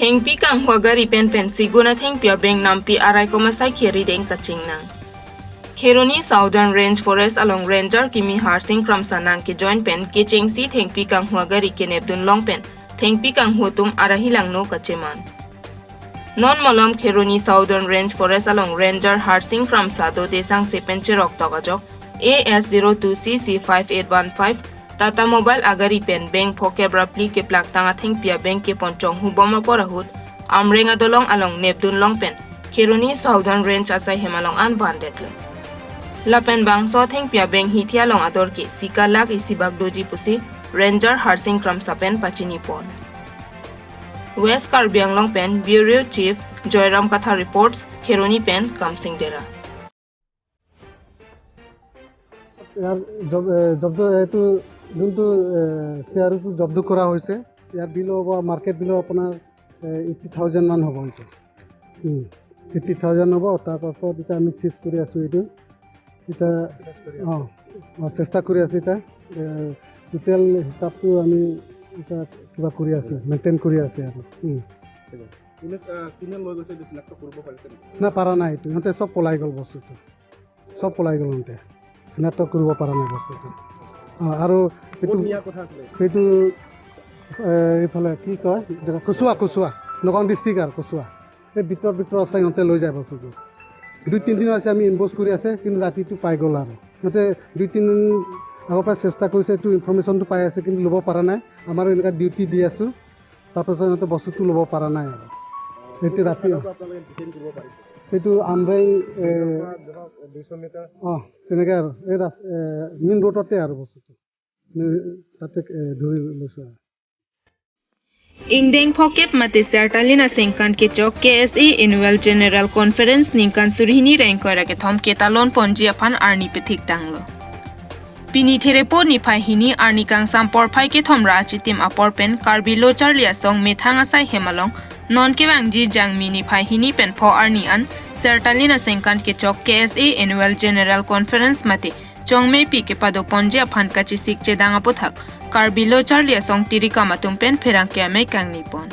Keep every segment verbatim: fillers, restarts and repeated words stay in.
Thengpi kanghu agari pen pen Sigun athengpi abeng nampi arai komasai kheri deng kachingnang. Kheroni Southern Range Forest along Ranger kimi Harsing Kramsa nangkejoin pen kechengsi thengpi kanghu agari kenepdun long pen thengpi kanghu atum arahi langno kacheman. Non malom Kheroni Southern Range Forest along Ranger Harsing Kramsa do desang sepen cherok tok ajok A S zero two C C five eight one five Tata Mobile agari pen beng phokep ra phli keplak tang athengpi abeng kepon chonghubom apor ahut Amreng adolong along nepdun long pen Kheroni Southern Range asai hem along an vandetlo. Lapen bangso athengpi abeng hithi along ador ke sika lakh isibak doji pusi Ranger Harsing Kramsa pen pachinipon. West Karbi Anglong pen Bureau Chief Joyram Kathar reports, Kheroni pen Kamsing Dera. ইয়াৰ জব-, এ, জব্দ, এইটো যোনটো, এ, চি আৰ ইউটো জব্দ কৰা হৈছে, ইয়াৰ বিলো বা market below আপোনাৰ, এ, eighty thousand মান হ'ব এইটো। উম, এইটি থাউজেণ্ড হ'ব। তাৰপাছত এতিয়া আমি চিজ কৰি আছোঁ এইটো। এতিয়া, চেষ্টা কৰি আছোঁ। অ, অ, চেষ্টা কৰি আছোঁ এতিয়া। এ, টোটেল হিচাপটো আমি এতিয়া কিবা কৰি আছোঁ, মেইনটেইন কৰি আছে আৰু। উম। কোনে, আহ, কোনে লৈ গৈছে এইটো চিনাক্ত কৰিব পাৰিছে নেকি? না, পৰা নাই এইটো। সিহঁতে চব পলাই গ'ল বস্তুটো। চব পলাই গ'ল সিহঁতে। চিনাক্ত কৰিব পৰা নাই বস্তুটো। অ, আৰু এইটো, ক'ত নিয়াৰ কথা আছিলে? সেইটো, এ, এইফালে কি কয়? জেগা কচুৱা, কচুৱা। নগাঁও ডিষ্ট্ৰিক্ট আৰু কচুৱা। এই ভিতৰ ভিতৰ আছে, সিহঁতে লৈ যায় বস্তুটো। দুই তিনিদিন হৈছে আমি এম্বুছ কৰি আছে, কিন্তু ৰাতিটো পাই গ'ল আৰু। সিহঁতে দুই তিনিদিন আগৰ পৰা চেষ্টা কৰিছে, এইটো ইনফৰমেশ্যনটো পাই আছে, কিন্তু ল'ব পৰা নাই। আমাৰো এনেকুৱা ডিউটি দি আছোঁ, তাৰপাছত সিহঁতে বস্তুটো ল'ব পৰা নাই আৰু। এতিয়া ৰাতি আপোনালোকে ডিটেইন কৰিব পাৰিছে? সেইটো আমৰেং, এ, পৰা ধৰক দুইশ মিটাৰ। অ, তেনেকে আৰু। এই ৰাস-, এ, মেইন ৰোডতে আৰু বস্তুটো। মে-, তাতে, এ, ধৰি লৈছোঁ আৰু। Ingdeng phokep mate Sertalin asengkan kechok K S A Annual General Conference ningkan surhini rengkoi ra kethom ketalon ponji aphan arni pethik tanglo. Pini Therepo niphai hini arni kangsam porphai kethom ra achitim apor pen Karbi Lo Charli Asong methang asai hem along non kevangji Jangmi niphai hini pen pho arni an Sertalin asengkan kechok K S A Annual General Conference mate chongmepi kepado ponji aphan kachesik chedang aputhak Karbi Lo Charli Asong tirikam atum pen pherangke amei kangnipon.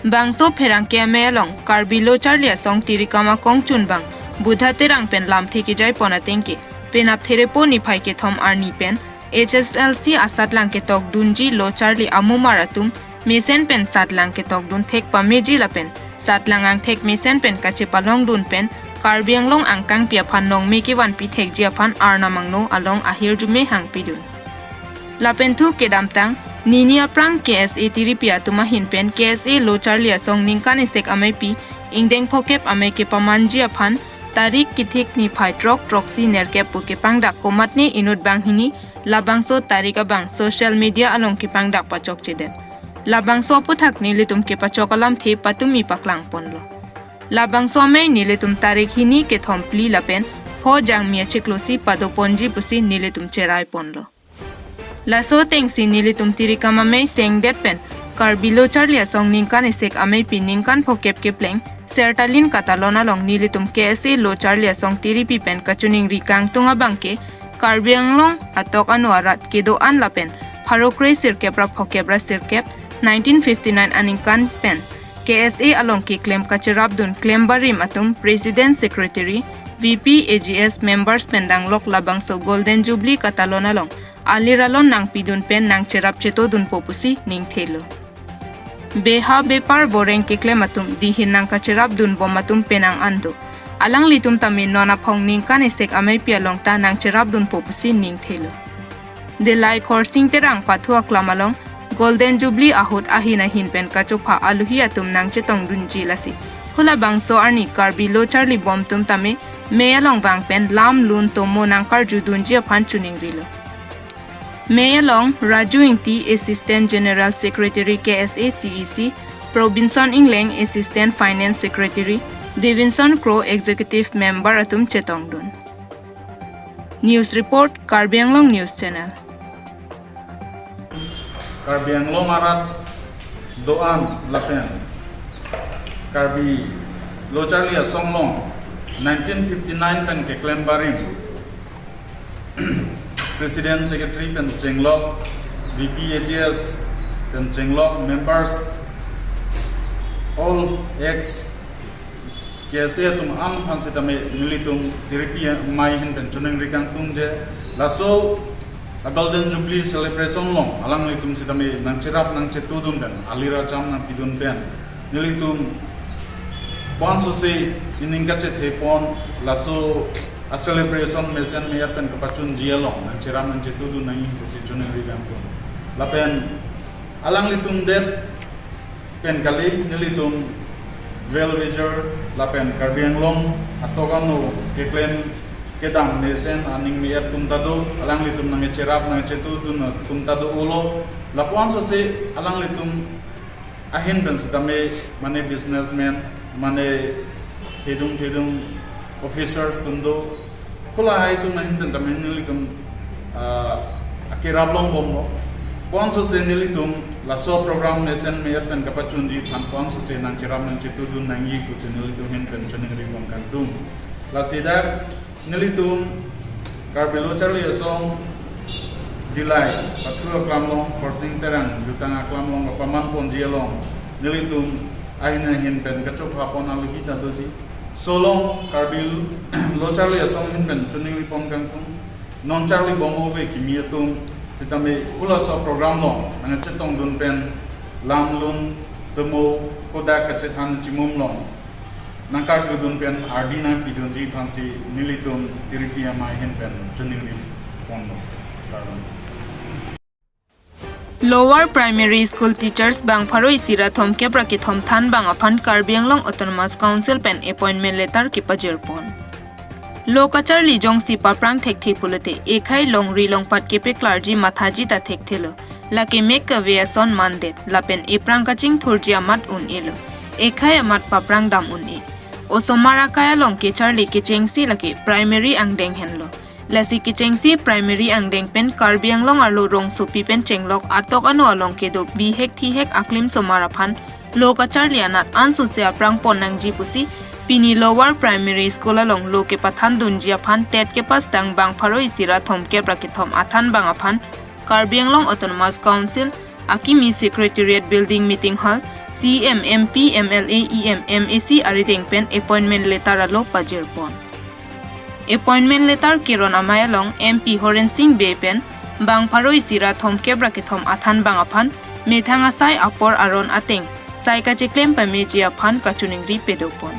Bangso pherangke amei along Karbi Lo Charli Asong tirikam akongchunbang Buddha Terang pen lamthe kejai pon atengke penap Therepo niphai kethom arni pen H S L C asatlang ketokdunji Lo Charli amumar atum mesen pen satlang ketokdun thek pameji lapen satlang angthek mesen pen kachepalongdun pen Karbi Anglong angkangpi aphan nongme kevanpi thekji aphan arnam angno along ahirjume hangpidun. Lapen thu kedamtang nini aphrang K S A tiripi atum ahin pen K S A Lo Charli Asong ningkan isek ameipi ingdeng phokep amei kepamanji aphan tarik kethik niphai throk throksi nerkep pu kepangdak komatne inut banghini labangso tarik abang social media along kepangdak pachokchedet. Labangso aputhak nelitum kepachok alamthe patumi paklangponlo. Labangso amei nelitum tarik hini kethom phli lapen pho Jangmi achiklosi padoponji pusi nelitum cheraiponlo. Laso atengsi nelitum tirikam amei sengdet pen Karbi Lo Charli Asong ningkan isek ameipi ningkan phokep kepleng Sertalin katalon along nelitum K S A Lo Charli Asong tiripi pen kachiningri kangtung abangke Karbi Anglong atok ano arat kedo-an lapen pharo kre sirkep ra phokep ra sirkep nineteen fifty-nine aningkan pen K S A along keklem kacherapdun klembarim atum President, Secretary, V P, A G S members pen danglok labangso Golden Jubilee katalon along alir alon nangpidun pen nangcherap chetodunpo pusi ningthelo. Beha bepar boreng keklem atum dihin nangkacherapdunbom atum penang an do. Alanglitum tame non aphong ningkan isek ameipi along ta nangcherapdunpo pusi ningthelo. Delai Khorsing Terang pathu aklam along Golden Jubilee ahut ahin ahin pen kachopha aluhi atum nangchetongdunji lasi. Hula bangso arni Karbi Lo Charli bomtum tame mei along vang pen lam lun tomo nangkarjudunji aphan chiningrilo. Mei along Raju Ingti, Assistant General Secretary K S A C E C, Probinson Ingleng, Assistant Finance Secretary, Davinson Kro, Executive Member atum chetongdun. News report, Karbi Anglong News Channel. Karbi Anglong arat do-an lapen Karbi Lo Charli Asong along nineteen fifty-nine pen keklem barim President, Secretary pen chenglok, V P, A G S pen chenglok, members All ex K S A atum an aphan sitame nelitum Tiripi Amei ahin pen choningri kangtung je laso a Golden Jubilee celebration along alanglitum sitame nangcherap nangchetudun pen, alir acham nangpidun pen, nelitum ko-an sose ining kachethepon laso a celebration mesen me-et pen kapachunji along nangcherap nangchetudun nangji pusi choningri kangtung. Lapen alanglitum det pen kali, nelitum well wisher lapen Karbi Anglong atok ano keklem kedam mesen aning me-et atum ta do, alanglitum nangcherap nangchetudun atum ta do-olo. Lapu-an sose alanglitum ahin pen sitame mane businessman, mane thedung thedung officers atum do, hala halatum ahin pen tame nelitum, ah, akerap longbomlo. Ko-an sose nelitum laso program mesen me-et pen kapachunji aphan ko-an sose nangcherap nangchetudun nangji pusi nelitum ahin pen choningri bom kangtung. Lasi dak nelitum Karbi Lo Charli Asong Dillai pathu aklam along, Khorsing Terang jutang aklam along kapamanponji along nelitum ahin ahin pen kachopha pon alohi ta doji. Laso along Karbi Lo Charli Asong ahin pen choningri pon kangtung. Non charli bom ove kimi atum sitame halaso program along nangchetongdun pen lam lun tomo kodak kachethan chimum along nangkarjudun pen ardi nangpidunji aphansi nelitum Tiripi Amei ahin pen choningri ponlo. Lower Primary School Teachers bang pharo isi ra thomkep ra kethom thanbang aphan Karbi Anglong Autonomous Council pen appointment letter kepajirpon. Lo kacharli jongsi paprang thekthe pulote ekhai longri longpat kepeklarji mathaji ta thekthelo. Lake mek kave ason mandet lapen ephrang kachingthurji amat un-elo. Ekhai amat paprang dam un-e. Osomar akai along kecharli kechengsi lake primary angdeng henlo. Lasi kechengsi primary angdeng pen Karbi Anglong arlo rongsopi pen chenglok atok ano along kedo bihek thihek aklimsomar aphan lo kacharli anat ansose aphrang pon nangji pusi pini Lower Primary School along lo kepathandunji aphan TET kepastang bang pharo isi ra thomkep ra kethom athanbang aphan Karbi Anglong Autonomous Council akimi Secretariat Building Meeting Hall, C M, M P, M L A, E M, M A C arideng pen appointment letter alo pajirpon. Appointment letter keron amei along M P Horen Sing Bey pen bang pharo isi ra thomkep ra kethom athanbang aphan methang asai apor aron ateng sai kacheklem pameji aphan kachoningri pedopon.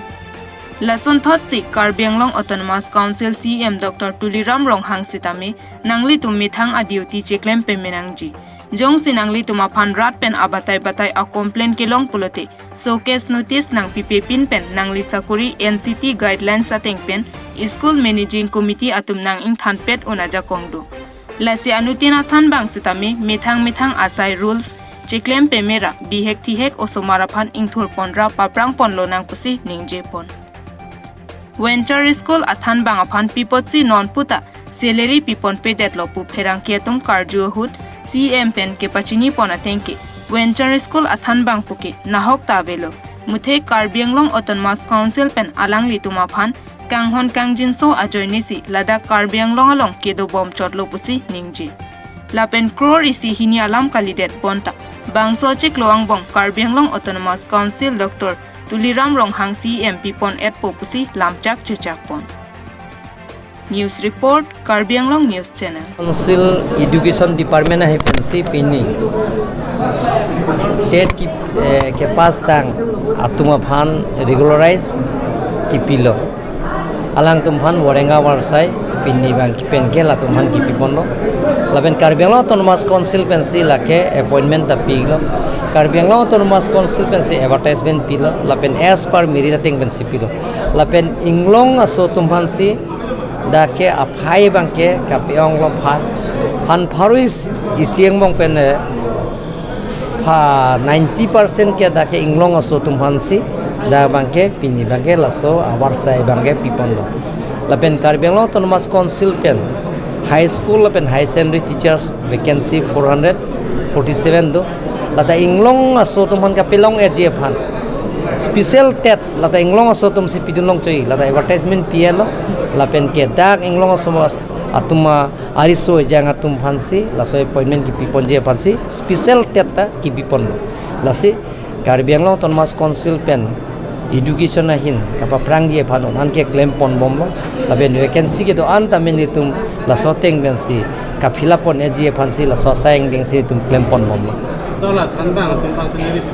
Lasonthotsi Karbi Anglong Autonomous Council C M Doctor Tuliram Ronghang sitame nanglitum methang a-duty cheklem pame nangji. Jongsi nanglitum aphan rat pen abatai batai a-complaint kelong pulote showcase notice nangpipepin pen nangli sakori N C T guidelines ateng pen school managing committee atum nang-ingthanpet un ajakong do. Lasi anuttin athanbang sitame methang methang asai rules cheklem pame ra bihek thihek osomar aphan ingthurpon ra paprang ponlonang pusi ningjepon. Venture School athanbang aphan pi apotsi non puta salary pipon pedetlo pu pherangke atum karju ahut C M pen kepachinipon ateng ke Venture School athanbang puke nahok ta avelo. Muthe Karbi Anglong Autonomous Council pen alanglitum aphan kanghon kangjinso ajoinesi ladak Karbi Anglong along kedobom chotlo pusi ningje. Lapen crore isi hini alam kalidet bonta bangso chiklo angbong Karbi Anglong Autonomous Council Doctor Tuliram Ronghang C M pipon etpo pusi lamchak chechakpon. News report, Karbi Anglong News Channel. Council Education Department ahin pensi pini TET ki, eh, kepastang atum aphan regularize kipilo. Alangtum aphan warenga warsai pini bang kipen ke latum aphan kipiponlo. Lapen Karbi Anglong Autonomous Council pensi lake appointment ta pilo. Karbi Anglong Autonomous Council pensi advertisement pilo. Lapen as per merit ateng pensi pilo. Lapen inglong aso atum aphansi dak ke aphai abang ke kape-onglo phan, phan pharo isi angbong pen, eh, pha ninety percent ke dak ke inglong aso atum aphansi dak abang ke pini abang ke laso awarsai abang ke piponlo. Lapen Karbi Anglong Autonomous Council pen high school lapen higher secondary teachers vacancy four hundred forty-seven do. Lata inglong aso atum aphan kapelong-etji aphan special TET lata inglong aso atumsi pidun longchoi, lata advertisement pi-etlo. Lapen ke dak inglong aso atum a-, ariso ejang atum aphansi laso appointment kipiponji aphansi special TET ta kipiponlo. Lasi Karbi Anglong Autonomous Council pen education ahin kapaphrangji aphan non-an keklem ponbomlo. Lapen vacancy kedo-an tame nelitum laso ateng pensi ka-fill up pon-eji aphansi laso asai angdengsi nelitum klem ponbomlo. Sola thanbang atum pang sendiri.